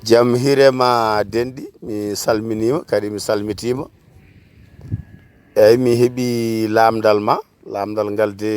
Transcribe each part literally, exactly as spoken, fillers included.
Jam hiire ma denɗi, mi salminiima, kadi mi salmitiima. Eeyi, mi heɓi laamndal ma. Laamndal ngal de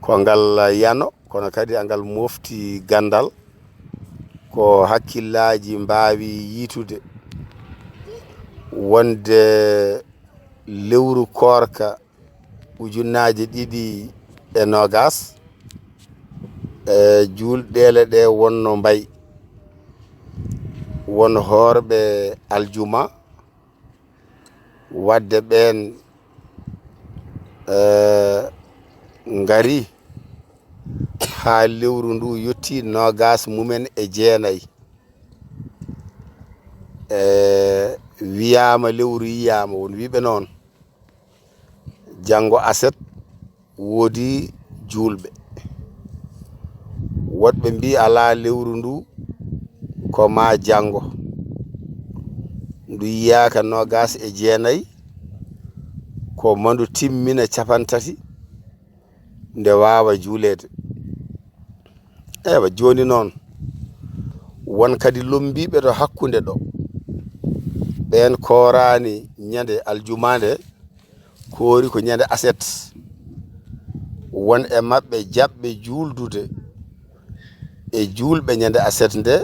ko ngal yano, kono kadi angal mofti ganndal. Ko hakkillaaji mbaawi yiitude wonde lewru koorka ujunnaaje ɗiɗi e noogaas, e juulɗeele ɗe wonno mbay, won hoorɓe aljuma, wadde ɓeen, eh, ngari haa lewru ndu yotti noogaas mumen e jeenay. Eh, wiyaama lewru yiyaama, won wiiɓe noon. Janngo aset woodi juulɓe. Woɗɓe mbii alaa lewru ndu ko maa janngo. Ndu yiyaaka noogaas e jeenay, ko ma ndu timmina capantati, nde waawa juuleede. Ewa, jooni noon, won kadi lommbiiɓe to hakkunde ɗo. Ɓeen kooraani ñande aljumaande, koori ko ñande aset. Won e maɓɓe jaɓɓe juuldude e juulɓe ñande aset nde,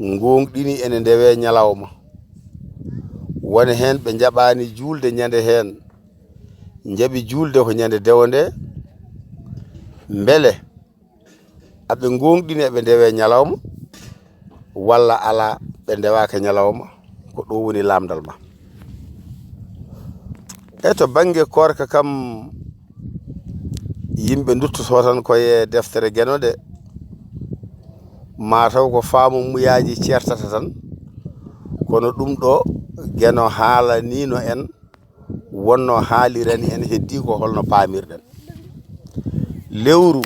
ngoongɗini ene ndewe ñalawma. Won heen ɓe njaɓaani juulde ñande heen, njaɓi juulde ko ñande dewo nde. Mbele aɓe ngoongɗini eɓe ndewe ñalawma, walla alaa, ɓe ndewaaka ñalawma? Ko ɗo woni laamndal ma. E to bannge koorka kam, yimɓe nduttoto tan ko e deftere Geno nde, maa taw ko faamu muyaaji ceertata tan, kono ɗum ɗo Geno haalaniino en, wonno haalirani en, heddii ko holno paamirɗen. Lewru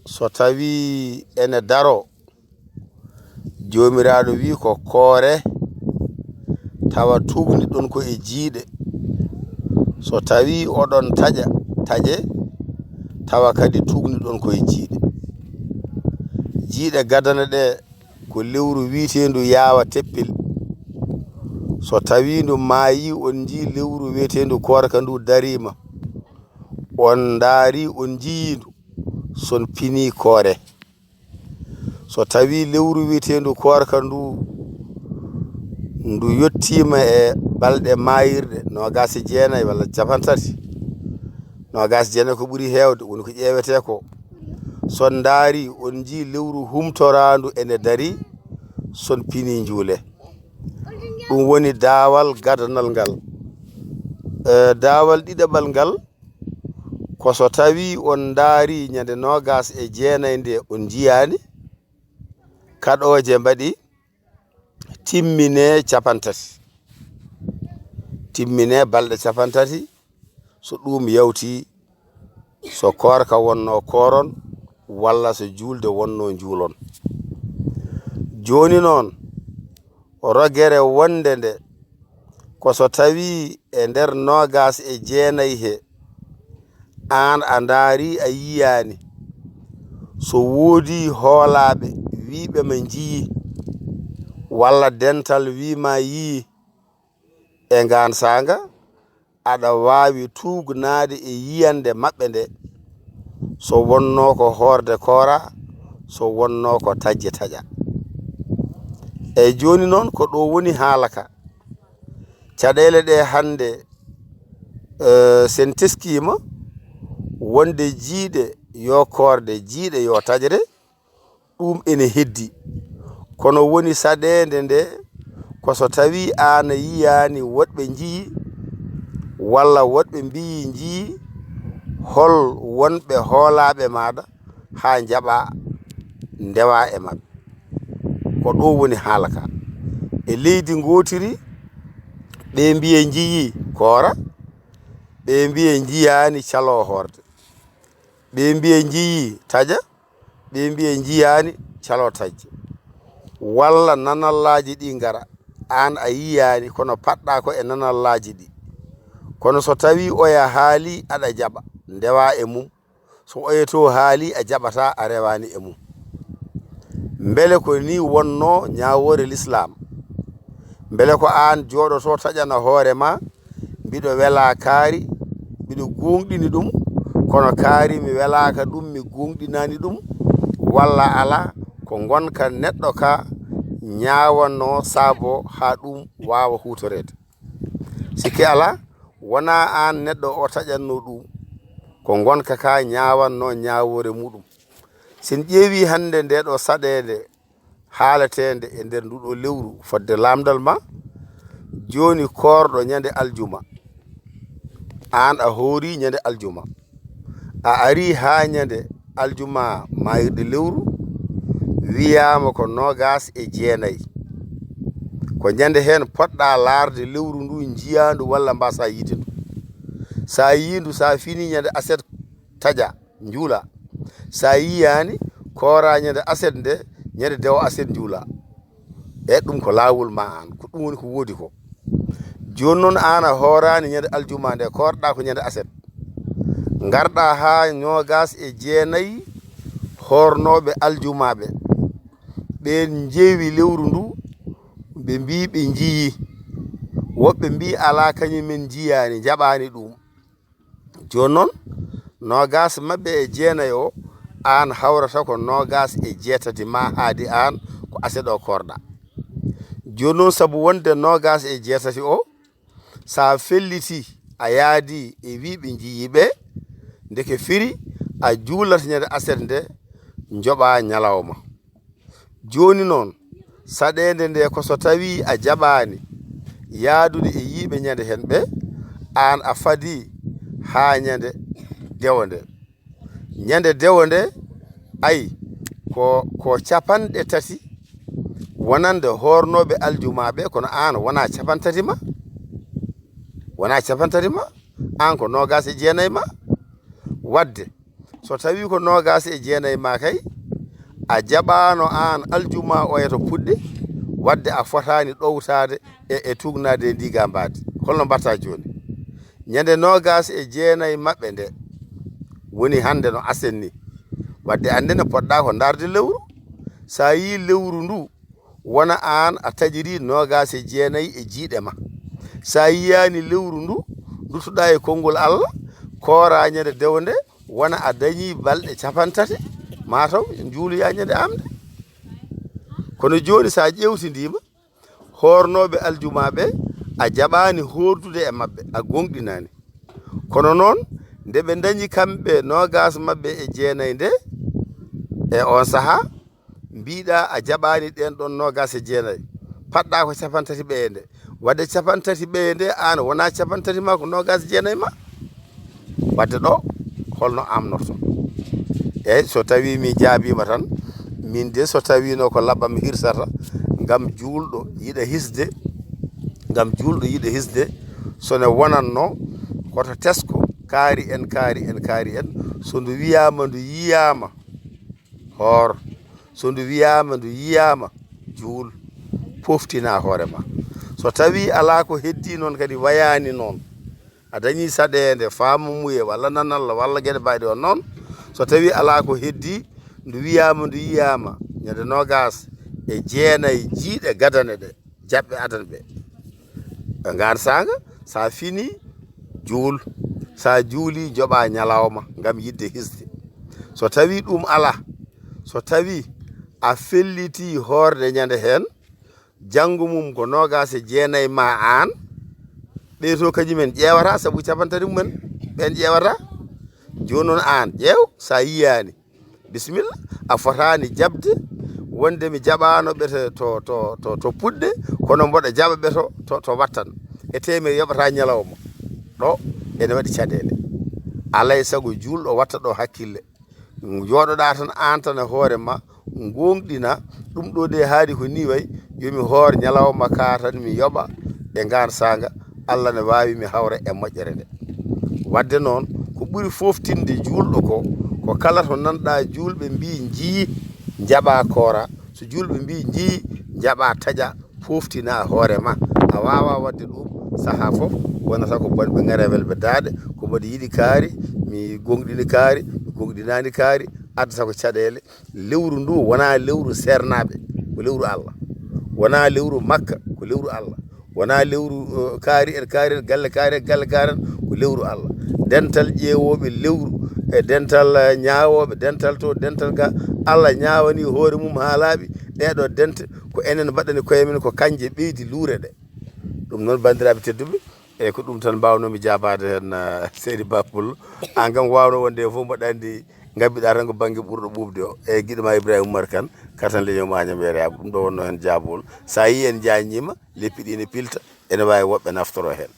so tawii ene daroo, Joomiraaɗo wii ko koore, tawa tuugniɗon ko e jiiɗe. So tawii oɗon taƴa, taƴe, tawa kadi tuugniɗon ko e jiiɗe. Jiiɗe gadane ɗe ko lewru wiiteendu yaawa teppel. So tawii ndu maayii, on njii lewru wiiteendu koorka ndu dariima. On ndaarii, on njiyii ndu, son pinii koore. So tawii lewru wiiteendu koorka ndu, ndu yottiima e balɗe maayirɗe noogaas e jeenay walla capantati, noogaas e jeenay ko ɓuri heewde, woni ko ƴeewetee ko. So on ndaarii, on njii lewru humtoraandu ene darii, son pinii njuulee. Ɗum woni daawal gadanal ngal. Eh, daawal ɗiɗaɓal ngal, ko so tawii on ndaarii ñande noogaas e jeenay nde on njiyaani, kaɗooje mbaɗi, timminee capantati. Timminee balɗe capantati, so ɗum yawtii, so koorka wonno kooron, walla so juulde wonno njuulon. Jooni noon, rogere wonde nde, ko so tawii e nder noogaas e jeenay he, aan a ndaarii, a yiyaani, so woodii hoolaaɓe wiiɓe ma njiyii, walla dental wii ma yii e ngaan saanga, aɗa waawi tuugnaade e yiyannde maɓɓe nde, so wonnoo ko hoorde koora, so wonnoo ko taƴde taƴa. Eyi, jooni noon, ko ɗo woni haala ka. Caɗeele ɗe hannde, eh, sen teskiima wonde jiiɗe yo koorde, jiiɗe yo taƴre, ɗum ene heddii. Kono woni saɗeende nde, ko so tawii aan a yiyaani woɗɓe njiyii, walla woɗɓe mbiyi njiyii, hol wonɓe hoolaaɓe maaɗa haa njaɓaa ndewa e maɓɓe? Ko ɗo woni haala ka. E leydi ngootiri, ɓe mbiya njiyii koora, ɓe mbiya njiyaani caloo hoorde. Ɓe mbiya njiyii taƴa, ɓe mbiya njiyaani caloo taƴde. Walla nanallaaji ɗi ngara, aan a yiyaani, kono paɗɗaa ko e nanallaaji ɗi. Kono so tawii oya haalii, aɗa jaɓa, ndewa e mum. So oya to haalii, a jaɓataa, a rewaani e mum. Mbele ko nii wonnoo ñaawoore lislaam? Mbele ko aan jooɗotoo taƴana hoore maa, mbiɗo welaa kaari, mbiɗo gooŋɗini ɗum, kono kaari mi welaaka ɗum, mi gooŋɗinaani ɗum, walla alaa, ko ngonka neɗɗo ka ñaawannoo saabo haa ɗum waawa huutoreede? Sikke alaa, wonaa aan neɗɗo o taƴannoo ɗum, ko ngonka ka ñaawannoo ñaawoore muɗum. Si en ƴeewii hannde ndee ɗoo saɗeende haalateende e nder nduu ɗoo lewru fodde laamndal maa, jooni koorɗo ñande aljuma, aan a hoorii ñande aljuma, a arii haa ñande aljuma maayirɗe lewru, wiyaama ko noogaas e jeenayi. Ko ñande heen poɗɗaa laarde lewru nduu, njiyaa ndu walla mbaasaa yiide ndu. So a yii ndu, so a finii ñande aset, taƴaa, njuulaa. So a yiyaani, kooraa ñande aset nde, ñande dewo aset njuulaa. E ɗum ko laawol maa aan, ko ɗum woni ko woodi ko. Jooni noon aan a hooraani ñande aljuma nde, koorɗaa ko ñande aset. Ngarɗaa haa noogaas e jeenayi hoornooɓe aljumaaɓe. Ɓeen njeewi lewru ndu, ɓe mbii ɓe njiyii. Woɓɓe mbii alaa, kañum en njiyaani, njaɓaani ɗum. Jooni noon, noogaas maɓɓe e jeenayi o, aan hawrata ko noogaas e jeetati maa haadi aan ko aset o koorɗaa. Jooni noon, sabu wonde noogaas e jeetati o, so a fellitii, a yaadii e wii ɓe njiyii ɓe, ndeke firi a juulat ñande aset nde, njoɓaa ñalawma. Jooni noon, saɗeende nde ko so tawii a jaɓaani yaadude e yii ɓe ñande heen ɓe, aan a fadii haa ñande dewo nde. Ñande dewo nde, ay, ko, ko capanɗe tati wonande hoornooɓe aljuma ɓe, kono aan wonaa capantati ma. Wonaa capantati ma, aan ko noogaas e jeenayi ma. Waɗde, so tawii ko noogaas e jeenayi ma kay, a jaɓaano aan aljuma o e to puɗɗe, waɗde a fotaani ɗowtaade e, e tuugnaade e ndii gaa mbaadi. Holno mbaɗtaa jooni? Ñande noogaas e jeenayi maɓɓe nde, woni hannde no aset ni. Waɗde annde ne poɗɗaa ko ndaarde lewru. So a yii lewru ndu, wona aan a taƴirii noogaas e jeenayi e jiiɗe ma. So a yiyaani lewru ndu, nduttuɗaa e konngol Alla, kooraa ñande dewo nde, wona a dañii balɗe capantati, maa taw njuuloyaa ñande am nde. Kono jooni, so a ƴeewtindiima, hoornooɓe aljuma ɓe, a jaɓaani hoordude e maɓɓe, a gooŋɗinaani. Kono noon, nde ɓe ndañi kamɓe noogaas maɓɓe e jeenayi nde, e oon sahaa, mbiiɗaa a jaɓaani ɗeen ɗoon noogaas e jeenayi, paɗɗaa ko capantati ɓeye nde. Waɗde capantati ɓeye nde, aan wonaa capantati ma, ko noogaas e jeenayi ma. Waɗde ɗo, holno amnorto? Eey, so tawii mi jaabiima tan, miin de, so tawiino ko laɓɓam hirsata, ngam juulɗo yiɗa hisde, ngam juulɗo yiɗa hisde, so ne wonatno ko to tesko, kaari en, kaari en, kaari en, so ndu wiyaama, ndu yiyaama, hoor. So ndu wiyaama, ndu yiyaama, juul, poftinaa hoore ma. So tawii alaa ko heddii noon kadi, wayaani noon, a dañii saɗeende, faamu muye, walla nanalla, walla geɗe mbayɗe on noon, so tawii alaa ko heddii, ndu wiyaama, ndu yiyaama, ñande noogaas e jeenayi jiiɗe gadane ɗe, jaɓɓe adan ɓe. Ɓe ngaan saanga, so a finii, juul. So a juulii, njoɓaa ñalawma ngam yiɗde hisde. So tawii ɗum alaa, so tawii a fellitii hoorde ñande heen, janngo mum ko noogaas e jeenayi ma aan, ɓee to kañum en ƴeewata, sabu capantati mum en ɓeen ƴeewata. Jooni noon aan, ƴeew, so a yiyaani, bisimilla, a fotaani jaɓde wonde mi jaɓaano ɓe to, to, to, to, to puɗɗe, kono mboɗo jaɓa ɓe to, to, to wattan. E teemedere yoɓata ñalawma. Ɗo ene waɗi caɗeele. Alaa e sago juulɗo watta ɗo hakkille. Jooɗoɗaa tan, aan tan e hoore ma, ngooŋɗina, ɗum ɗo de haali ko nii wayi, yo mi hoor ñalawma ka tan, mi yoɓa e ngaan saanga, Alla ne waawi mi hawra e moƴƴere nde. Waɗde noon, ko ɓuri fooftinde juulɗo ko, ko kala to nanɗaa juulɓe mbii njii, njaɓaa koora, so juulɓe mbii njii, njaɓaa taƴa, fooftinaa hoore ma. A waawaa waɗde ɗum sahaa fof, wonata ko bonɓe ŋarewel ɓe daaɗe, ko mboɗo yiɗi kaari, mi gooŋɗini kaari, mi gooŋɗinaani kaari, addata ko caɗeele. Lewru ndu wonaa lewru seernaaɓe, ko lewru Allah. Wonaa lewru Makka, ko lewru Allah. Wonaa lewru, eh, kaari en, kaari en, galle kaari en, galle kaari en, ko lewru Allah. Dental ƴeewooɓe lewru, e dental, eh, ñaawooɓe, dental to, dental ga, Allah ñaawani hoore mum haa laaɓi. Ɗeeɗo dente ko enen mbaɗani koye men, ko kanje ɓeydi luure ɗe. Ɗum noon, banndiraaɓe tedduɓe, e ko ɗum tan mbaawnoomi jaabaade heen, eh, seydi Ba Pullo. Aan kam, ko waawnoo wonde fof, mboɗo anndi ngabbiɗaa tan ko bannge ɓurɗo ɓuuɓde o. E giɗo ma Ibrahima Oumar Kane, Katan Leñol Maañam Weere Yaaɓo, ɗum ɗo wonnoo heen jaabowol. So a yii en njaañiima, leppi ɗi ne pilta, ene waawi woɓɓe naftoroo heen.